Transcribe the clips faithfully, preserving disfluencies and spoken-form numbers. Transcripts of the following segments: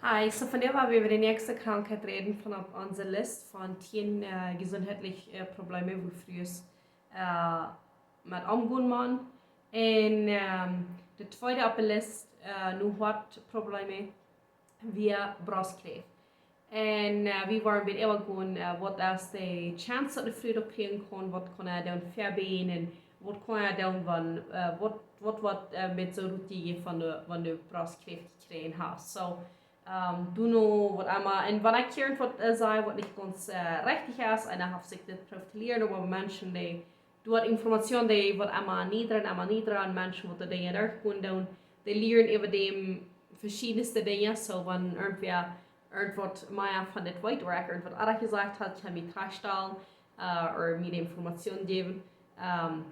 Hi, so vondoag woa wie äwa de näakjste Krankheit räden von opp onse List von tieen äh, jesuntheitliche äh, Probleme, wua Frues äh, met omgonen motten. Un ähm, de tweede opp de List äh, no Hoatprobleme wia Brostkjräft. Un äh, wie woaren bät äwagonen äh, waut es de Chance daut ne Fru daut kjrieen kaun, waut kaun hee dan vebäajen, waut kaun hee dan wan äh, waut waut woat äh, met soo rutjejäft wan du wan du Brostkjräft jekjräajen hast. So ähm, du no waut emma, un wan ekj hia waut äh, saj waut nich gaunz äh, rechtich es, un ekj hab sikj dit proowt to lieren, oba Menschen dee, du hast Information dee waut emma niedra un emma niedra un Menschen waut de Dinja derchgonen doonen, dee lieren äwa däm veschiedenste Dinja, so wan irjentwäa irjentwaut mea von dit weet, ooda ekj irjentwaut oajet jesajcht hab, kaun mie trajchtstalen äh, ooda mie de Information jäwen. Ähm,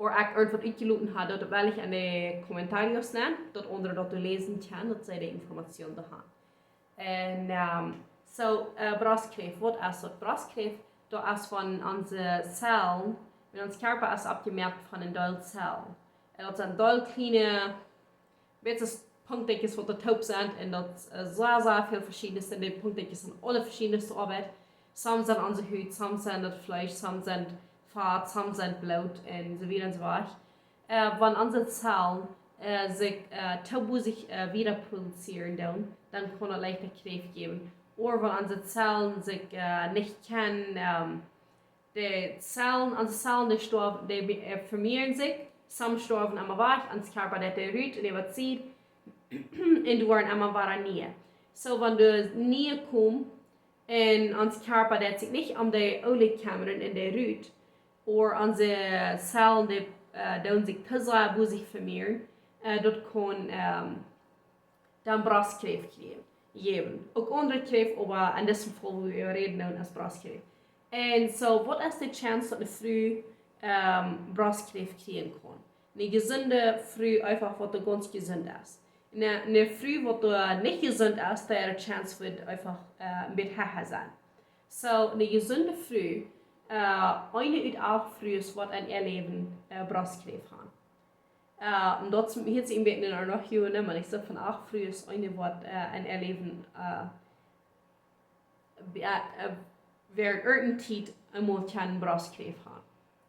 ooda ekj irjentwaut utjeloten hab, daut well ekj en de comentarios nämen, daut aundre daut doa läsen kjennen, daut see de Information doa haben. Un ähm, so äh, Brostkjräft, waut es daut? Brostkjräft, daut es von onse Zellen, un ons Kjarpa es oppjemoakt von een Deel Zellen. Un daut sent Deel kjliene, bät Punktekjes waut doa toop sent, un daut äh, sea, sea väl veschiedenste, de Punktekjes sent aule veschiedenste Oabeit. Some sent onse Hut, some sent daut Fleesch, some sent Fat, some sent Bloot un soo wieda un soo wieda. Äh, wan onse Zellen äh, sikj äh, too busy äh, wieda produzieren doonen, dan kaun daut leichta Kjräft jäwen. Ooda wan onse Zellen sikj äh, nich kjennen ähm, de Zellen, onse Zellen, dee stoawen, dee äh, vemieren sikj, some stoawen emma wajch, ons Kjarpa deit dee rut un dee woaren sied, un doa woaren emma wada niee. So wan doa niee komen, un ons Kjarpa deit sikj nich om de oole kjemmren un dee rut, ooda onse Zellen dee äh, doonen sikj too sea busy vemieren, äh, daut kaun ähm, dan Brostkjräft kjrieen, jäwen. Uk aundre Kjräft, oba en disem Faul wua wie äwa räden doonen es Brostkjräft. Un so, waut es de Chance daut ne Fru ähm, Brostkjräft kjrieen kaun? Ne jesunde Fru eefach waut doa gaunz jesunt es. Ne, ne Fru waut doa nich jesunt es, dee äare Chance woat eefach äh, een bät hecha sennen. So, ne jesunde Fru, äh, eene ut acht Frues woat en äa Läwen äh, Brostkjräft haben. Äh, un daut hieet sikj een bät no noch jungen, oba ekj saj von acht Frues, eene woat äh, en äa Läwen äh, be- äh, äh, wäarent irjent Tiet eemol kjennen Brostkjräft haben.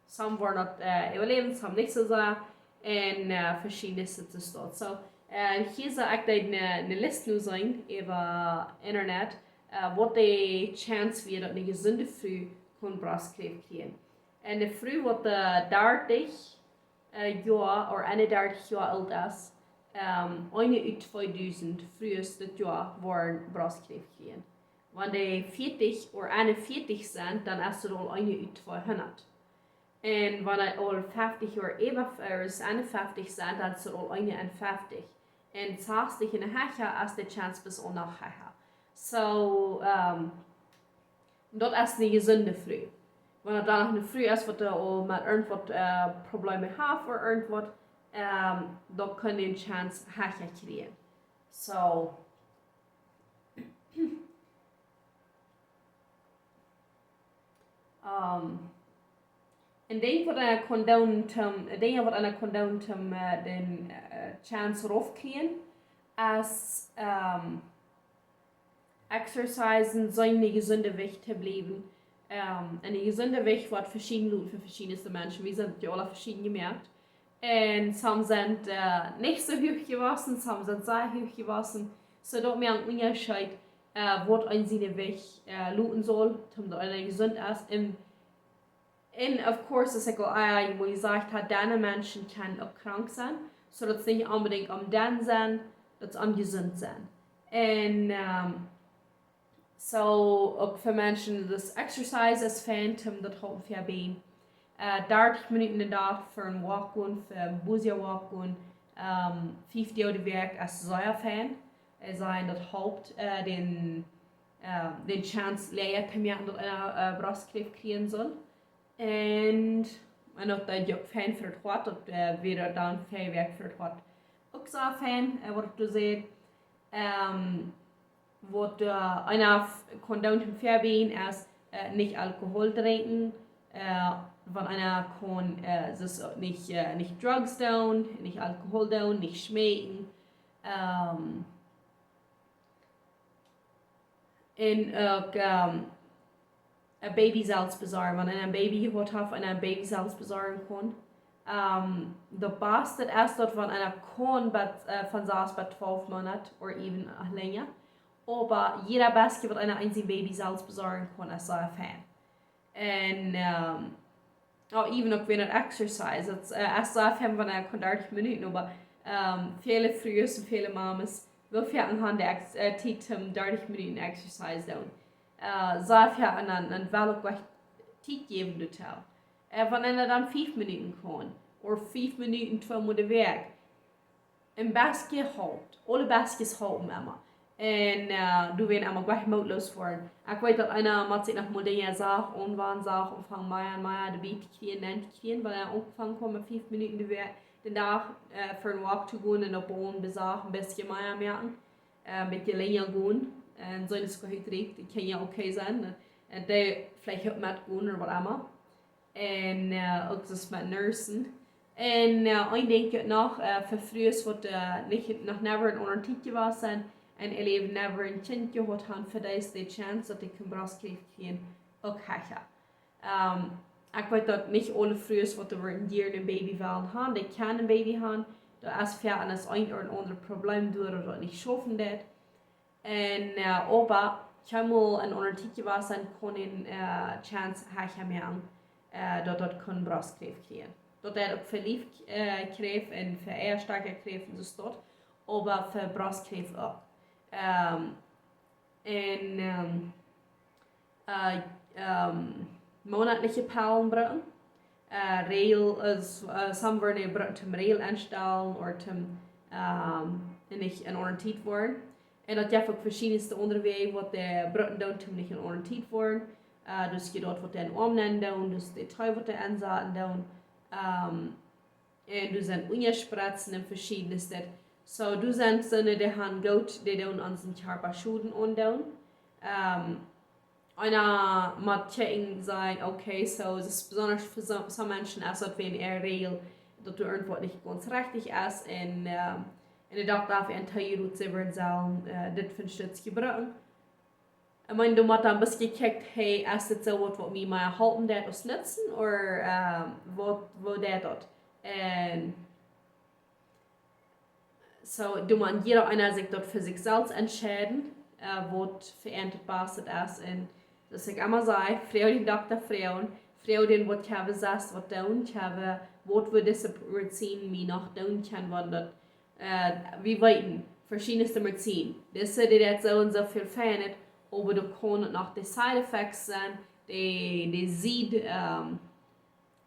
Some woaren daut äh, äwaläwen, some nich soo sea, un äh, veschiedenste Situationen. So, äh, hia saj ekj daut ne, ne List no sennen äwa Internet, äh, waut de Chance wia daut ne jesunde Fru kaun Brostkjräft kjrieen. Un ne Fru waut äh, dartich äh, Joa ooda eenendartich Joa oolt es, ähm, eene ut tweedusent Frues dit Joa woaren Brostkjräft kjrieen. Wan dee vieetich ooda eenenvieetich sent, dan es daut aul eene ut tweehundat. Un wan dee aul feftich ooda äwa, äh, eenenfeftich sent, dan es daut aul eene un feftich. Un sastich un hecha es de Chance bät aul noch hecha. So, ähm, daut es ne jesunde Fru. Wan daut dan noch ne Fru es waut doa aul met irjentwaut äh, Probleme haft ooda irjentwaut, ähm, daut kaun de Chance hecha kjrieen. So, ähm, een Dinkj waut eena kaun doonen, toom, een Dinkj waut eena kaun doonen, toom äh, de äh, Chance rauf kjrieen, es ähm, exercisen, soo een jesundet Jewicht to bliewen. Ähm, un een jesundet Jewicht woat veschieden loten fa veschiedne Menschen. Wie sent jo aula veschieden jemoakt. Un some sent äh, nich soo huach jewossen, some sent sea huach jewossen. So daut moakt een Unjascheet, äh, waut een sien Jewicht äh, loten saul, toom daut eena jesunt es. Un, un of course, es uk aul äh, woo jesajcht haud, denne Menschen kjennen uk krank sennen. So daut es nich onbedinjt om dän sennen, daut es om jesunt sennen. Un ähm, so uk fa Menschen, daut Exercise es fein, toom daut halpt fa bie äh, dartich Minuten dän Dach fa een Walk gonen, fa een busy Walk gonen, ähm, fief Doag de Wäakj es sea fein. Äh, sien daut halpt äh, dän, äh, dän Chance leeja to moaken daut eena äh, Brostkjräft kjrieen saul. Un, un daut deit uk fein fa daut Hoat, daut äh, wia dan fa Wäakj fa daut Hoat uk soo fein, äh, waut ekj doa säd. Ähm, waut äh, eena f- kaun doonen toom vebäajen es äh, nich Alkohol drinkjen, äh, wan eena kaun äh, daut es nich, äh, nich Drugs doonen, nich Alkohol doonen, nich schmeeken. Ähm, Un uk, ähm, een Baby selfst besorjen, wan eena een Baby jehaut haft un een Baby selfst besorjen kaun. Ähm, daut baste es daut, wan eena kaun bat, äh, von sas bat twalf Moonat or even noch lenja. Oba jieda bestje waut eena een sien Baby selfst besorjen kaun, es sea fein. Un, ähm, oh, even uk wan daut exercise, daut, äh, es sea fein wan eena kaun dartich Minuten, oba, ähm, väle Frues un väle Mames, woo väl han de ex-, äh, Tiet om dartich Minuten exercise doonen. Äh, sea väl un dan, dan well ekj uk Tiet jäwen doatoo. Äh, wan eena dan fief Minuten kaun, or fief Minuten twee mol de Wäakj. Een bestje halpt, aule bestjes halpen emma. Un, äh, du woascht emma jlikj mootloos woaren. Ekj weet daut eena mott sikj noch mol Dinja sajen, aunwanen sajen, aunfangen mea un mea doabie to kjrieen, nenn to kjrieen, wan eena aunfangen kaun met fief Minuten de Wäakj, dän Dach, äh, fa een walk to gonen un opp een Dach een bestje mea moaken, äh, een bestje lenja gonen. Un soo es daut uk rajcht, daut kaun jo okay sennen. Un dee veleicht uk met gonen or waut emma. Un, äh, uk soo met nursen. Un, äh, een Dinkj uk noch, äh, fa Frues waut, äh, nich, noch never een Onjemeen jewast sent un äa Läwen never een Kjint jehaut han, fa dee es de Chance daut dee Brostkjräft kjrieen uk hecha. Ähm, ekj weet daut nich aule Frues waut doa woaren jieren een Baby wellen han, dee kjennen een Baby han. Daut es fa an es een ooda aundret Problem doa daut daut nich schaufen deit. Un, äh, oba kjeenmol een Onjemeen jewast sent kaun een, äh, Chance hecha moaken, äh, daut daut kaun Brostkjräft kjrieen. Daut deit uk fa Lief-, äh, Kjräft un fa Eastakjkjräft un soo waut, oba fa Brostkjräft uk. Ähm, un, ähm, äh, ähm, moonatliche Pellen brucken. Äh, Regel, äh, s-, äh, some woaren dee brucken toom Regel aunstalen or toom, ähm, nich een Onjemeen woaren. Un daut jeft uk veschiedne aundre Wäaj waut dee brucken doonen toom nich een Onjemeen woaren. Äh, dus je daut waut dee em Oam nämen doonen, dus de Tee waut dee aunsaten doonen. Ähm, un doa sent Unjaspretsen un veschiednet. Soo, doa sent soone, dee han goot, dee doonen onsen Kjarpa Schoden aundoonen. Ähm, eena mott kjikjen sennen, okay, soo, daut es besonda fa soo, soo Menschen es daut wan äa Regel, daut doa irjentwaut nich gaunz rajcht es un, ähm, un de Dokta haft an Tee jerot, see wudden sellen, äh, dit fa een Stootje brucken. Ekj meen, doa mott dan een bestje jekjikjt, hey, es dit soo waut waut mie mea halpen deit aus nutzen, or, ähm, waut, woo deit daut? Un soo, doa mott jieda eena sikj daut fa sikj selfst entscheiden, äh, waut fa am daut baste es. Un soo aus ekj emma saj, froag dän Dokta, froag, froag dän waut jeft, sajcht waut doonen jeft, waut fa dise Medizin mie noch doonen kaun, wan daut, äh, wie weeten, veschiedne Medizin. Dise, dee deit soo un soo väl fein, oba doa kaun noch de side effects sennen, de, de Sied, ähm,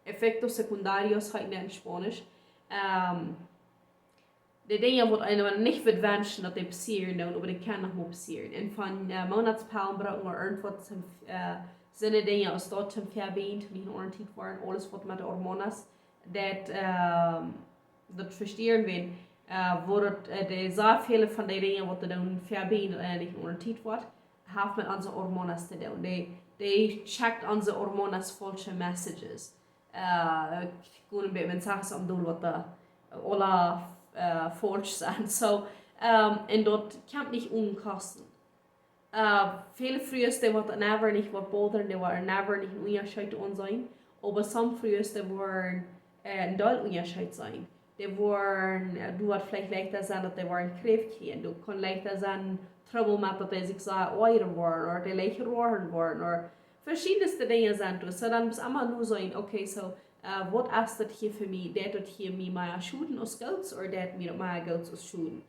efectos secundarios heet daut en Spaunisch. Ähm, de Dinja waut eena nich wudd wenschen daut dee passieren doonen, oba dee kjennen noch mol passieren. Un von, äh, Moonatspellen brucken or irjentwaut sent, äh, sent de Dinja aus daut toom vebiejen, toom nich Onjemeen woaren, aules waut met de Hormonen, daut, ähm, daut vesteeren woat, äh, woat daut, äh, de, sea väle von de Dinja waut dee doonen vebiejen daut eena nich Onjemeen woat, haft met onse Hormonen to doonen. Dee, dee schekjt onse Hormonen faulsche Messages. Äh, ekj kaun een bät met Sachen om doonen waut doa aula, äh, faulsch sent. Soo, ähm, un daut kjemt nich onen Kosten. Äh, väle Frues, dee woaren never nich waut bothern, dee woaren never nich een Unjascheet aunseenen. Oba some Frues, dee woaren, äh, een Deel Unjascheet seenen. Dee woaren, äh, doa woat veleicht leichta sennen daut dee woaren Kjräft kjrieen. Doa kaun leichta sennen Trubbel met daut dee sikj sea oajren woaren, or dee leicht roaren woaren, or veschiedne Dinja sent. Dus soo dan mott eena mau seenen, okay, soo, äh, waut es daut hia fa mie? Deit daut hia mie mea Schoden aus Goots, or deit mie daut mea Goots aus Schoden?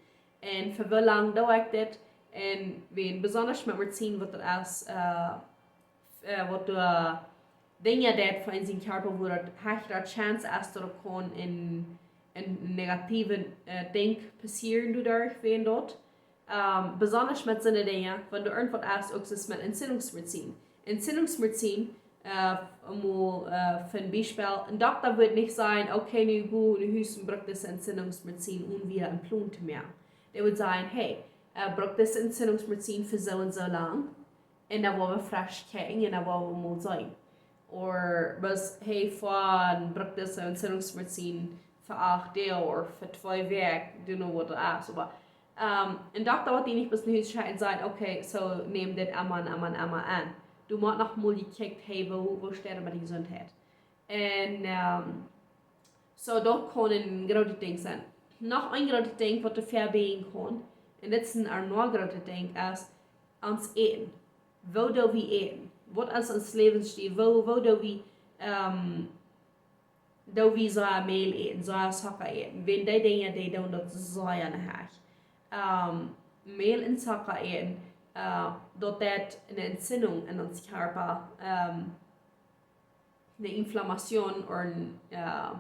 Un fa woo lang doo ekj dit? Un wan besonda met Medizin waut daut es, äh, äh, waut doa Dinja deit fa en sien Kjarpa, woo daut hechre Chance es daut kaun een, een negatiewet, äh, Dinkj passieren doaderch, wan daut. Ähm, besonda met soone Dinja, wan doa irjentwaut es, uk soo met Entzündungsmedizin. Entzündungsmedizin, äh, mol, äh, fa een Biespel, een Dokta wudd nich sajen, okay, nu go no Hus un bruk dise Entzündungsmedizin onen wada een Plon to moaken. Dee wudd sajen, hey, äh, bruk dise Entzündungsmedizin fa soo un soo lang. Un dan woa wie fresch kjikjen un dan woa wie mol seenen. Or, best, hey, von, bruk dise Entzündungsmedizin fa acht Doag or fa twee Wäakj, du know waut daut es. Oba, Ähm, een Dokta woat die nich bloos no Hus schekjen un sajen: "Okay, so nämt dit emma un emma un emma aun." Du motst noch mol jekjikjt, hey, woo, woo steit et met de Jesuntheit? Un, ähm, so daut kaun een grootet Dinkj sennen. Noch een grootet Dinkj, waut doa vebie gonen kaun, un dit es een aundret grootet Dinkj, es ons Äten. Woo doo wie äten? Waut es ons Läwensstiel? Woo, woo doo wie, ähm, doo wie soo Mäl äten, soo Zocka äten? Wan dee Dinja, dee doonen daut sea aun de Hecht. Ähm, Mäl un Zocka äten, äh, daut deit eene Entzündung en ons Kjarpa, ähm, eene Inflammation ooda een, äh,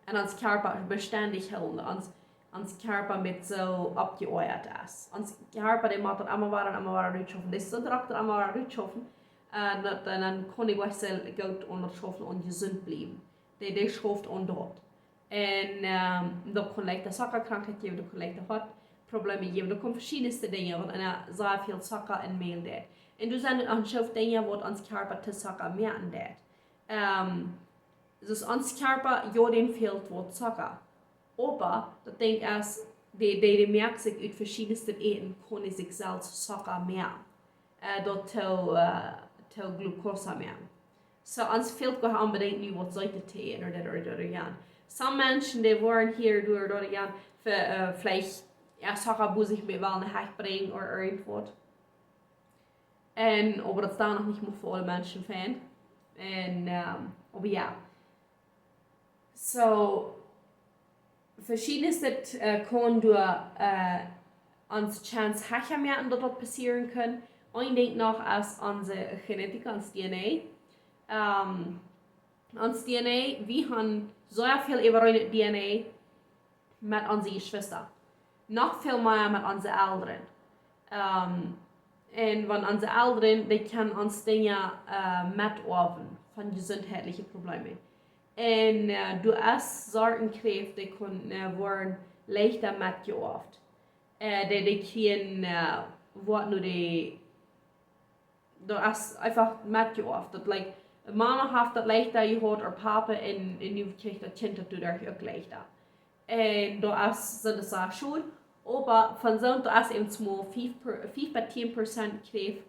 en ons Kjarpa bestendich hoolen, ons, ons Kjarpa met soo oppjeoajat es. Ons Kjarpa, dee mott daut emma wada un emma wada rutschaufen. Dee es soo drock, daut emma wada rutschaufen, äh, daut, un dan kaun ekj waut sea goot aun daut schaufen un jesunt bliewen. Dee, dee schauft aun daut. Un, ähm, daut kaun leicht de Zockakrankheit jäwen, daut kaun leicht de Hoatprobleme jäwen, daut kaun veschiedne Dinja, waut eena sea väl Zocka un Mäl deit. Un doa sent uk een Schoof Dinja, waut ons Kjarpa to Zocka moaken deit. Ähm, dus ons Kjarpa, jo, dän fält waut Zocka. Oba daut Dinkj es, dee, dee, dee moakt sikj ut veschiednet Äten, kaun dee sikj selfst Zocka moaken. Äh, daut to, äh, to Glucose moaken. So, ons fält goanich onbedinjt nu waut Seetet to äten ooda dit ooda daut ooda jant. Some Menschen, dee woaren hia doa ooda daut ooda jant, ve-, äh, veleicht, jo, Zocka bie sikj met wellen hecht brinjen ooda irjentwaut. Un, oba daut es dan noch nich mea fa aule Menschen fein. Un, ähm, oba jo. So, veschiednet, äh, kaun doa, äh, ons Chance hecha moaken, daut daut passieren kaun. Een Dinkj noch es onse Genetik, ons D N A. Ähm, ons D N A, wie haben sea väl äwareende D N A met onse Jeschwista. Noch väl mea met onse Elren. Ähm, un wan onse Elren, dee kjennen ons Dinja, äh, metoawen von jesuntheitliche Probleme. Un, äh, doa es Sorten Kjräft, dee kjennen, äh, woaren leichta metjeoaft. Äh, dee, dee kjrieen, äh, waut nu dee daut es eefach metjeoaft. Daut, like, Mama haft daut leichta jehaut, ooda Papa, un, un nu kjricht daut Kjint daut doaderch uk leichta. Un daut es, daut es sea schod. Oba von soont, daut es eemol mau fief per-, fief bat tieen Prozent Kjräft,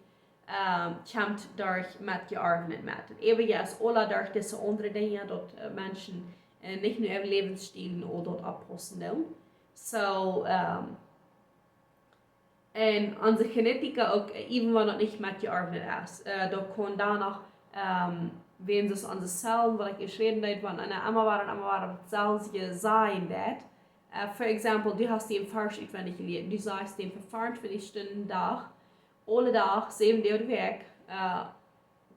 ähm, kjemt derch metjeoaftet met. Un äwent es aula derch dise aundre Dinja, daut, äh, Menschen, äh, nich no äare Läwensstiel ooda daut aunpaussen doonen. So, ähm, un onse Genetik uk, äh, even wan daut nich metjeoaftet es, äh, daut kaun dan noch, ähm, wan soo onse Zellen, waut ekj ieescht räden deed, wan eena emma wada un emma wada daut selwje sajen deit. Äh, for example, du hast dien Varsch utwendich jelieet, du sajchst dän fa veeauntwintich Stunden Dach, aule Dach, säwen Doag de Wäakj, äh,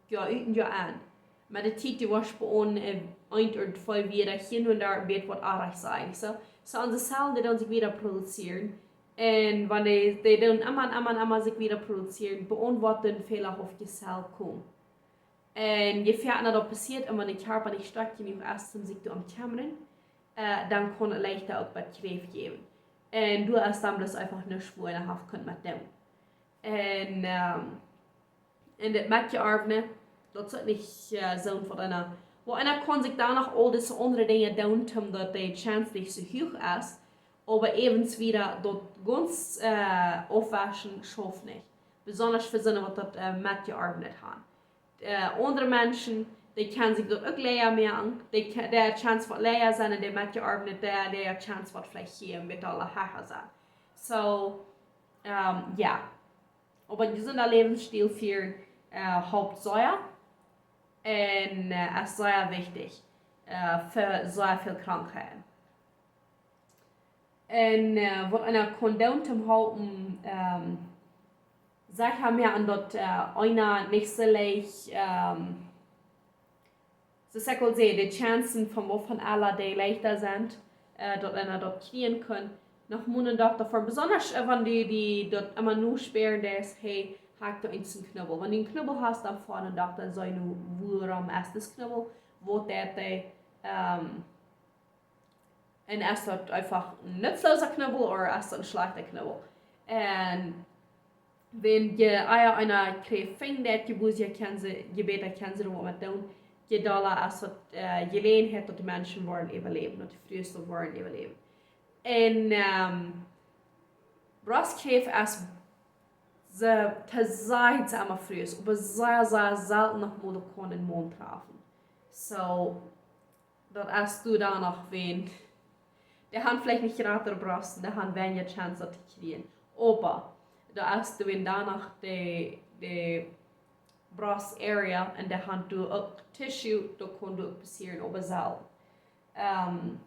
jo, ut un jo aun. Met de Tiet, du woascht bie een, äh, eent ooda twee Wieed hia un doa een bät waut aundasch sennen. So, so onse Zellen, dee doonen sikj wieda produzieren. Un wan dee, dee doonen emma un emma un emma sikj wieda produzieren, bie ons woat dan Fäla opp de Zell komen. Un je väl daut passieet, un wan de Kjarpa nich stoakj jenuach es, om sikj doarom to kjemmren, äh, dan kaun et leichta uk waut Kjräft jäwen. Un doa es dan bloos eefach nuscht, wua eena haft kunt met doonen. Un, ähm, un daut metjeoafte, daut es nich, äh, soo waut eena, wua eena kaun sikj dan noch aul dise aundre Dinja doonen, om daut de Chance nich soo huach es, oba äwent wieda daut gaunz, äh, aufwauschen schauft nich. Besonda fa soone, waut daut, äh, metjeoaft haben. Äh, aundre Menschen, dee kjennen sikj daut uk leichta moaken, dee kje-, de Chance waut leichta sennen, un dee metjeoafte, dee, de Chance waut veleicht hia een bät aula hecha sennen. So, ähm, jo. Oba een jesunta Läwensstiel fa, äh, Haupt sea. Un, äh, es sea wichtich, äh, fa sea väl Krankheiten. Un, äh, waut eena kaun doonen, om halpen, ähm, secha moaken daut, äh, eena nich soo leicht, ähm, soo aus ekj aul säd, de Chancen von waut von aula dee leichta sent, äh, daut eena daut kjrieen kaun, noch mol een Dokta fa, besonda, äh, wan dee, dee daut emma nu spieren, daut es, hey, hab ekj doa eent een Knubbel. Wan du een Knubbel hast, dan fa een Dokta un saj nu, wuarom es dis Knubbel, waut deit dee, ähm, un es daut eefach een nutzloosa Knubbel ooda es daut een schlajchta Knubbel? Un wan je ea eena Kjräft finjen deit, je bäta kjennen see, je bäta kjennen see doa waut met doonen, je dolla es daut, äh, Jeläajenheit daut de Menschen woaren äwaläwen, daut de Frues doa woaren äwaläwen. Un, ähm, Brostkjräft es, see, see jeit emma Frues, oba sea, sea selten noch mol kaun een Maun träfen. So, daut es doa dan noch wan, dee han veleicht nich jratre Brost, dee han weinja Chance daut to kjrieen. Oba daut es doa wan dan noch de, de Brost Area un dee han doa uk Tissue, daut kaun doa uk passieren, oba selten. Ähm,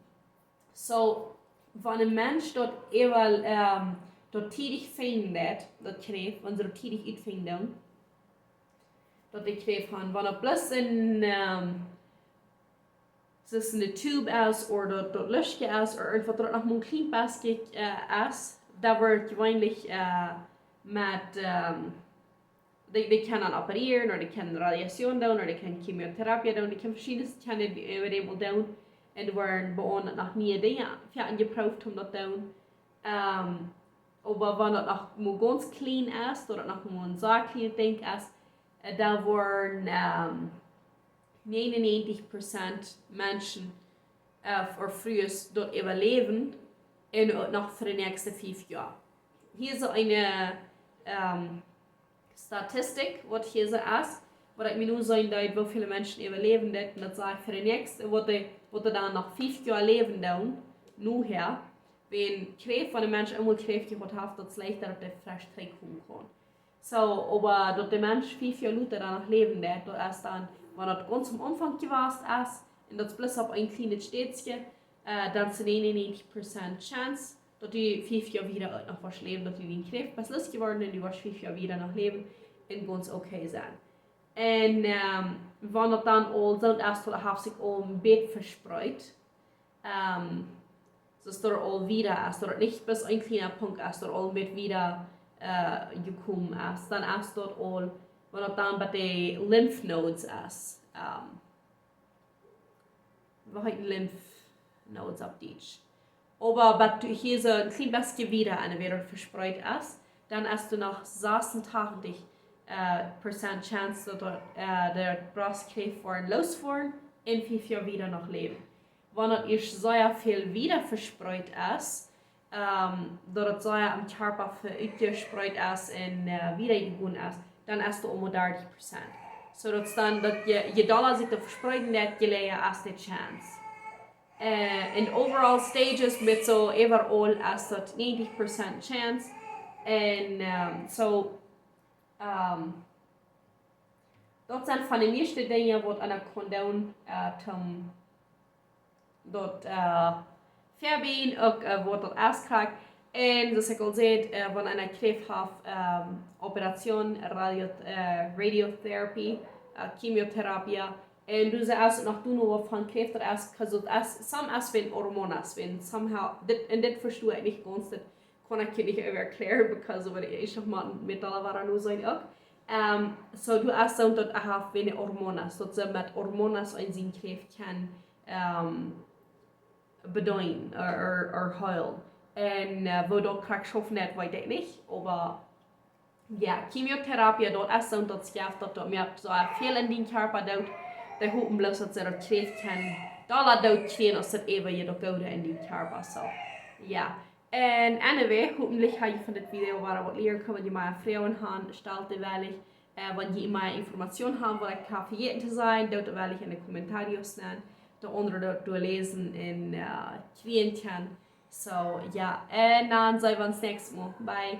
so, wan een Mensch daut äwa, ähm, daut tiedich finjen deit, daut Kjräft, wan see daut tiedich utfinjen doonen, daut dee Kjräft han, wan daut bloos een, ähm, soo aus een Tube es, ooda daut, daut Luschtkje es, ooda irjentwaut, daut noch mau een kjlien bät, äh, es, daut woat jeweenlich, äh, met, ähm, dee, dee kjennen dan operieren, ooda dee kjennen Radiation doonen, ooda dee kjennen Chemotherapie doonen, dee kjennen veschiedne Dinja äwa däm doonen. Un doa woaren bie ons noch niee Dinja fa jeprooft om daut to doonen. Ähm, oba wan daut noch mau gaunz kjlien es, daut daut noch mau een sea kjlienet Dinkj es, äh, doa woaren, ähm, nieeununäajentich Prozent Menschen, äh, ooda Frues daut äwaläwen un uk noch fa de näakjste fief Joa. Hia es eene, ähm, Statistik, waut hia soo es, waut ekj mie nu seenen deed, woo väl Menschen äwaläwen doonen, un daut sajcht fa de näakjste, waut dee, waut dee dan noch fief Joa läwen doonen, nu häa, wan Kjräft, wan een Mensch eemol Kjräft jehaut haft, daut es leichta daut dee fresch trigjkomen kaun. So, oba daut de Mensch fief Joa lota dan noch läwen deit, daut es dan, wan daut gaunz aum Aunfank jewast es, un daut es bloos opp een kjlienet Städje, äh, dan es nieeununäajentich Prozent Chance, daut du fief Joa wieda uk noch woascht läwen, daut du dän Kjräft best los jeworden un du woascht fief Joa wieda noch läwen un gaunz okay sennen. Un, ähm, wan daut dan aul soo es, daut haft sikj aul een bät vespreet, ähm, soo daut aul wieda es, daut nich bloos een kjliena Punkt es, daut aul een bät wieda, äh, jekomen es, dan es daut aul, wan daut dan bie de Lymph Nodes es, ähm, waut heet Lymph Nodes opp Dietsch? Oba wan du hia soo een kjlien bät wieda enne Welt vespreet es, dan hast du noch sasuntachentich, äh, Prozent Chance, daut, äh, de Brostkjräft woaren loswoaren un fief Joa wieda noch läwen. Wan daut ieescht sea väl wieda vespreet es, ähm, daut et sea aum Kjarpa ve-, utjespreet es un, äh, wieda jegonen es, dan es daut om dartich Prozent. So daut es dan daut je, je dolla sikj daut vespreeden deit, je läaja es de Chance. Äh, in overall stages met soo overall es daut nieeununäajentich Prozent Chance. Un, ähm, so, ähm, daut sent von de mieeschte Dinja, waut eena kaun doonen, äh, toom daut, äh, vebiejen, uk, äh, waut daut es krakjt. Un soo aus ekj aul säd, äh, wan eena Kjräft haft, ähm, Operation, Radio, äh, Radiotherapie, äh, Chemotherapie. Un du sajchst noch, du noch von Kjräft, daut es, 'cause daut es, some es wan Hormonen, wan somehow, dit, un dit vesto ekj nich gaunz, daut kaun ekj nich äwa erkjlären, because of it is noch mau met aule Wieed nu sennen uk. Ähm, so du hast soo daut haft wan Hormonen, daut see met Hormonen en sien Kjräft kjennen, ähm, bedeenen, or, or, or heelen. Un, äh, woo daut krakjt schauft, daut weet ekj nich, oba jo, Chemotherapie, daut es soo daut jeft daut, daut moakt soo väl en dien Kjarpa doot. Dee hopen bloos daut see daut Kjräft kjennen, daut doot kjrieen, aus daut äwa je daut Goode en dien Kjarpa, so. Jo. Un anyway, hopentlich ha jie von dit Video wada waut lieren kjennen, wan jie mea Froagen han, stalt dee wellich. Äh, wan jie mea Information han, waut ekj ha vejäten to sajen, doot wellich en de Kommentaren nenn. De aundre doa, doa läsen un, äh, kjrieen kjennen. So, jo, un dan seenen wie ons näakjstet Mol. Bye.